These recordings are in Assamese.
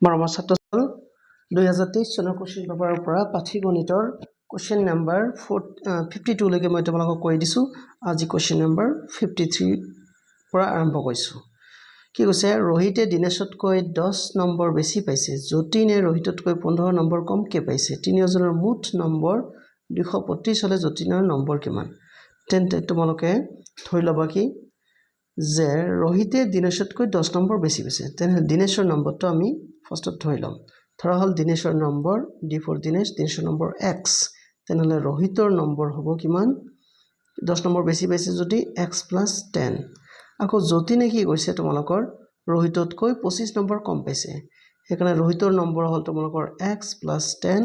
মৰমৰ ছাত্ৰসকল, 2023 চনৰ কুৱেশ্যন পেপাৰৰ পৰা পাঠীগণিতৰ কুৱেশ্যন নাম্বাৰ 52লৈকে মই তোমালোকক কৈ দিছোঁ। আজি কুৱেশ্যন নাম্বাৰ 53ৰ পৰা আৰম্ভ কৰিছোঁ। কি কৈছে? ৰোহিতে দীনেশতকৈ 10 নম্বৰ বেছি পাইছে। যতীনে ৰোহিততকৈ 15 নম্বৰ কমকৈ পাইছে। তিনিওজনৰ মুঠ নম্বৰ 232 হ'লে যতীনৰ নম্বৰ কিমান? তেন্তে তোমালোকে ধৰি ল'বা কি যে ৰোহিতে দীনেশতকৈ 10 নম্বৰ বেছি পাইছে। তেনেহ'লে দীনেশৰ নম্বৰটো আমি ফাৰ্ষ্টত ধৰি ল'ম। ধৰা হ'ল দীনেশৰ নম্বৰ, ডি ফৰ দীনেশ, দীনেশৰ নম্বৰ এক্স। তেনেহ'লে ৰোহিতৰ নম্বৰ হ'ব কিমান? 10 নম্বৰ বেছি পাইছে যদি এক্স প্লাছ 10। আকৌ যতীনে কি কৈছে? তোমালোকৰ ৰোহিততকৈ 25 নম্বৰ কম পাইছে। সেইকাৰণে ৰোহিতৰ নম্বৰ হ'ল তোমালোকৰ এক্স প্লাছ 10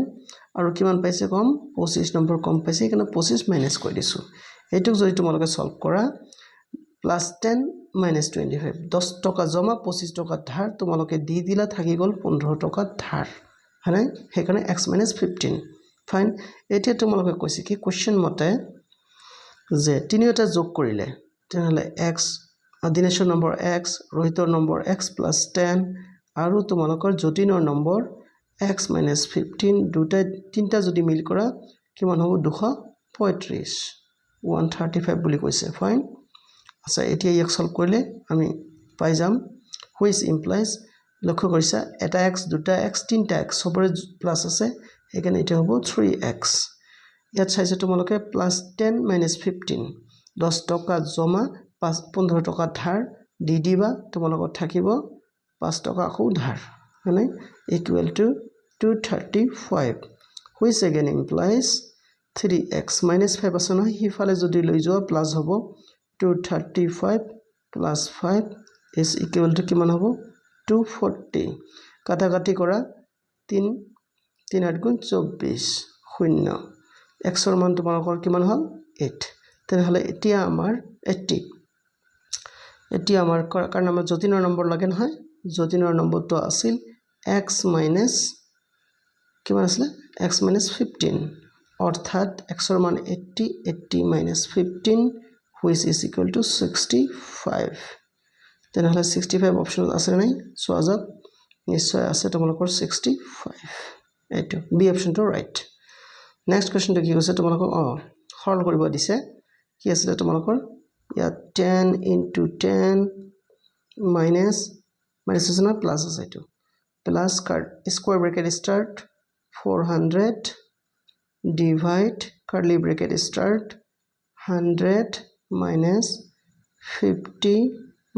আৰু কিমান পাইছে কম? 25 নম্বৰ কম পাইছে। সেইকাৰণে 25 মাইনাছ কৰি দিছোঁ। এইটোক যদি তোমালোকে ছল্ভ কৰা, প্লাছ 10 মাইনাছ 25, 10 টকা জমা, 25 টকা ধাৰ। তোমালোকে দি দিলা, থাকি গ'ল 15 টকা ধাৰ, হয়নে? সেইকাৰণে এক্স মাইনাছ 15। ফাইন। এতিয়া তোমালোকে কৈছে কি কুৱেশ্যন মতে যে তিনিওটা যোগ কৰিলে, তেনেহ'লে এক্স, দীনেশৰ নম্বৰ এক্স, ৰোহিতৰ নম্বৰ এক্স প্লাছ 10 আৰু তোমালোকৰ যতীনৰ নম্বৰ এক্স মাইনাছ 15, দুটাই তিনিটা যদি মিল কৰা কিমান হ'ব? 235, 135 বুলি কৈছে। ফাইন। আচ্ছা, এতিয়া ইয়াক ছল্ভ কৰিলে আমি পাই যাম, which implies, লক্ষ্য কৰিছা, এটা এক্স, দুটা এক্স, তিনিটা এক্স, চবৰে প্লাছ আছে। সেইকাৰণে এতিয়া হ'ব থ্ৰী এক্স। ইয়াত চাইছে তোমালোকে প্লাছ 10 মাইনাছ 15, 10 টকা জমা, 15 টকা ধাৰ দি দিবা, তোমালোকৰ থাকিব 5 টকা আকৌ ধাৰ, হয়নে? Equal to 235, which again implies three x minus five আছে নহয়, সিফালে যদি লৈ যোৱা প্লাছ হ'ব। 235 plus five is equal to কিমান হ'ব? 240। কাটা কাটি কৰা। তিন তিনি আঠ গুণ 24, শূন্য। এক্সৰ মান তোমালোকৰ কিমান হ'ল? 8। তেনেহ'লে এতিয়া আমাৰ 80। এতিয়া আমাৰ, কাৰণ আমাৰ যতীনৰ নম্বৰ লাগে নহয়। যতীনৰ নম্বৰটো আছিল এক্স মাইনাছ কিমান আছিলে? এক্স মাইনাছ 15, অৰ্থাৎ এক্সৰ মান 80, 80 minus 15, which is equal to 65। তেনেহ'লে 65 অপশ্যনত আছে নাই চোৱা যাওক। নিশ্চয় আছে তোমালোকৰ 65। এইটো বি অপশ্যনটো ৰাইট। নেক্সট কুৱেশ্যনটো কি কৈছে তোমালোকক? অঁ, সৰল কৰিব দিছে। কি আছিলে তোমালোকৰ ইয়াত? 10 ইনটু 10 মাইনাছ, মাইনাছ আছে নহয়, প্লাছ আছে এইটো, plus square bracket start 400 divide curly bracket start 100 minus 50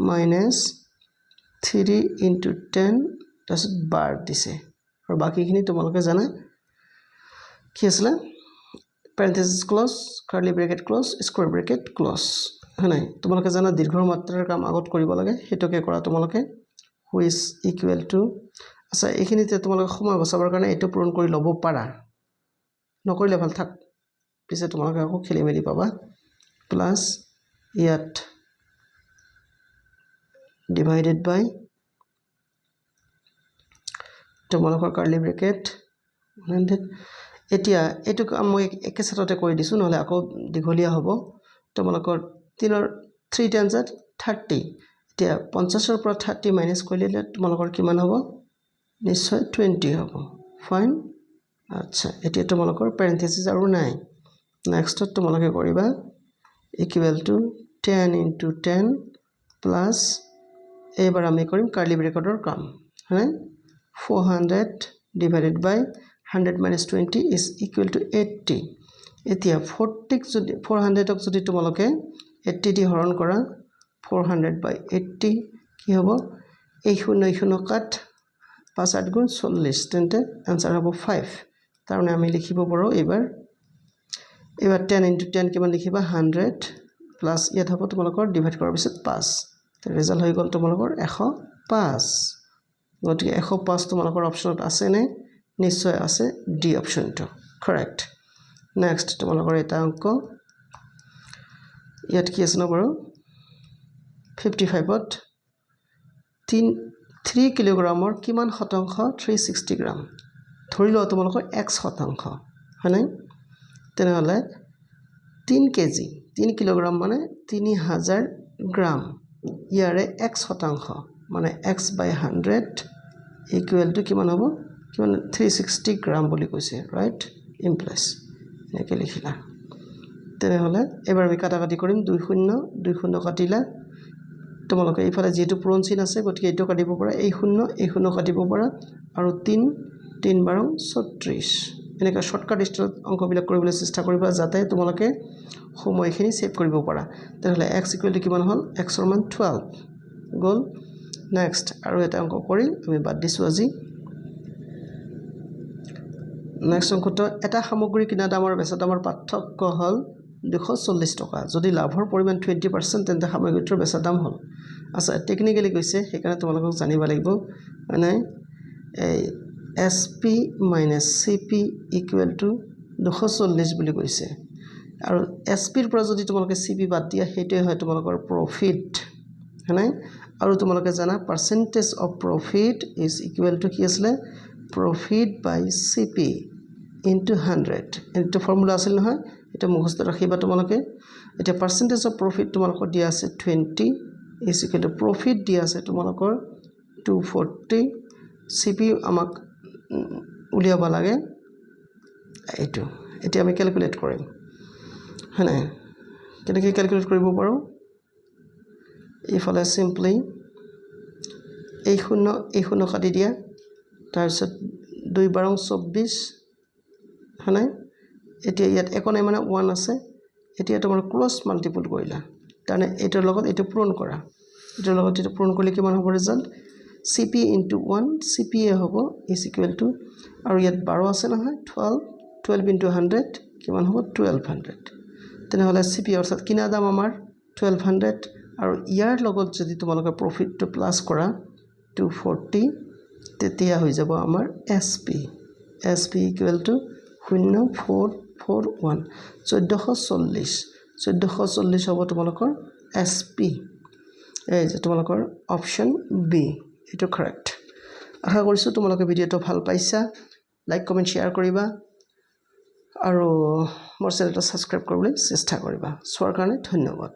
minus three into 10, তাৰপিছত বাৰ দিছে আৰু বাকীখিনি তোমালোকে জানা। কি আছিলে? Parenthesis close, curly bracket close, square bracket close, হয় নাই? তোমালোকে জানা দীৰ্ঘ মাত্ৰাৰ কাম আগত কৰিব লাগে। সেইটোকে কৰা তোমালোকে। Which equal to, আচ্ছা, এইখিনিতে তোমালোকে সময় বচাবৰ কাৰণে এইটো পূৰণ কৰি ল'ব পাৰা। নকৰিলে ভাল থাক, পিছে তোমালোকে আকৌ খেলি মেলি পাবা। প্লাছ ইয়াত ডিভাইডেড বাই তোমালোকৰ কাৰ্লি ব্ৰেকেট 100। এতিয়া এইটো কাম মই একে চাটতে কৰি দিছোঁ, নহ'লে আকৌ দীঘলীয়া হ'ব। তোমালোকৰ তিনৰ থ্ৰী টেন জাৰ 30। এতিয়া 50ৰ পৰা 30 মাইনাছ কৰিলে তোমালোকৰ কিমান হ'ব? নিশ্চয় 20 হ'ব। ফাইন। আচ্ছা, এতিয়া তোমালোকৰ পেৰেণ্থেচিছ আৰু নাই। নেক্সটত তোমালোকে কৰিবা equal to 10 into 10 plus, এইবাৰ আমি কৰিম কাৰ্লি ব্ৰেকেটৰ কাম, হয়নে? 400 divided by 100 minus 20 is equal to 80। এতিয়া 40ক যদি, 400ক যদি তোমালোকে 80 দি হৰণ কৰা, 400 বাই 80 কি হ'ব? এই শূন্য, এই শূন্য কাট, পাঁচ আঠ গুণ 40। তেন্তে এনচাৰ হ'ব 5। তাৰমানে আমি লিখিব পাৰোঁ এইবাৰ 10 ইনটু 10 কিমান লিখিবা? 100। প্লাছ ইয়াত হ'ব তোমালোকৰ ডিভাইড কৰাৰ পিছত পাঁচ। ৰিজাল্ট হৈ গ'ল তোমালোকৰ 105। গতিকে 105 তোমালোকৰ অপশ্যনত আছেনে? নিশ্চয় আছে, ডি অপশ্যনটো কাৰেক্ট। নেক্সট তোমালোকৰ এটা অংক ইয়াত কি আছে ন বাৰু? 55ত 3 কিলোগ্ৰামৰ কিমান শতাংশ 360 গ্ৰাম? ধৰি লোৱা তোমালোকৰ এক্স শতাংশ, হয়নে? তেনেহ'লে 3 কেজি, 3 কিলোগ্ৰাম মানে 3000 গ্ৰাম। ইয়াৰে এক্স শতাংশ মানে এক্স বাই 100। ইকুৱেল টু কিমান হ'ব? কিমান? 360 গ্ৰাম বুলি কৈছে, ৰাইট? ইমপ্লাইজ এনেকৈ লিখিলা। তেনেহ'লে এইবাৰ আমি কাটা কাটি কৰিম। দুই শূন্য, দুই শূন্য কাটিলা তোমালোকে। এইফালে যিহেতু পূৰণ চিন আছে, গতিকে এইটো কাটিব পাৰা। এই শূন্য, এই শূন্য কাটিব পাৰা। আৰু তিনি তিনি বাৰ 36। এনেকৈ শ্বৰ্টকাট ষ্টাইলত অংকবিলাক কৰিবলৈ চেষ্টা কৰিবা, যাতে তোমালোকে সময়খিনি ছেভ কৰিব পাৰা। তেনেহ'লে এক্স ইকুৱেল টু কিমান হ'ল? এক্সৰ মান 12 গ'ল। নেক্সট আৰু এটা অংক কৰি আমি বাদ দিছোঁ আজি। নেক্সট অংকটো, এটা সামগ্ৰী কিনা দাম আৰু বেচা দামৰ পাৰ্থক্য হ'ল 240 টকা। যদি লাভৰ পৰিমাণ 20%, তেন্তে সামগ্ৰীটোৰ বেচা দাম হ'ল। আচ্ছা, টেকনিকেলি কৈছে, সেইকাৰণে তোমালোকক জানিব লাগিব। মানে এই SP minus CP equal to 240 বুলি কৈছে। আৰু এছ পিৰ পৰা যদি তোমালোকে চি পি বাদ দিয়া, সেইটোৱে হয় তোমালোকৰ প্ৰফিট, হয়নে? আৰু তোমালোকে জানা, percentage of profit is equal to কি আছিলে? Profit by CP into 100। এইটো ফৰ্মুলা আছিল নহয়? এইটো মুখস্থ ৰাখিবা তোমালোকে। এতিয়া পাৰ্চেণ্টেজ অফ প্ৰফিট তোমালোকৰ দিয়া আছে 20 is equal to profit দিয়া আছে তোমালোকৰ 240। চি পি আমাক উলিয়াব লাগে। এইটো এতিয়া আমি কেলকুলেট কৰিম, হয় নাই? কেনেকৈ কেলকুলেট কৰিব পাৰোঁ? এইফালে চিম্পলি এই শূন্য, এই শূন্য কাটি দিয়া। তাৰপিছত দুই বাৰং 24, হয় নাই? এতিয়া ইয়াত একো নাই, মানে ওৱান আছে। এতিয়া তোমাৰ ক্ৰছ মাল্টিপুল কৰিলা, তাৰমানে এইটোৰ লগত এইটো পূৰণ কৰা। এইটোৰ লগত এইটো পূৰণ কৰিলে কিমান হ'ব result? CP into one, C P A হ'ব, is equal to. আৰু ইয়াত 12 আছে নহয়? 12, 12 ইনটু 100 কিমান হ'ব? 1200। তেনেহ'লে চি পি অৰ্থাৎ কিনা দাম আমাৰ 1200 আৰু ইয়াৰ লগত যদি তোমালোকে প্ৰফিটটো প্লাছ কৰা 240, তেতিয়া হৈ যাব আমাৰ SP। SP equal to 0441, 1440। 1440 হ'ব তোমালোকৰ এছ পি। এই যে তোমালোকৰ অপশ্যন বি, এইটো কাৰেক্ট। আশা কৰিছোঁ তোমালোকে ভিডিঅ'টো ভাল পাইছা। লাইক, কমেণ্ট, শ্বেয়াৰ কৰিবা আৰু মোৰ চেনেলটো ছাবস্ক্ৰাইব কৰিবলৈ চেষ্টা কৰিবা। চোৱাৰ কাৰণে ধন্যবাদ।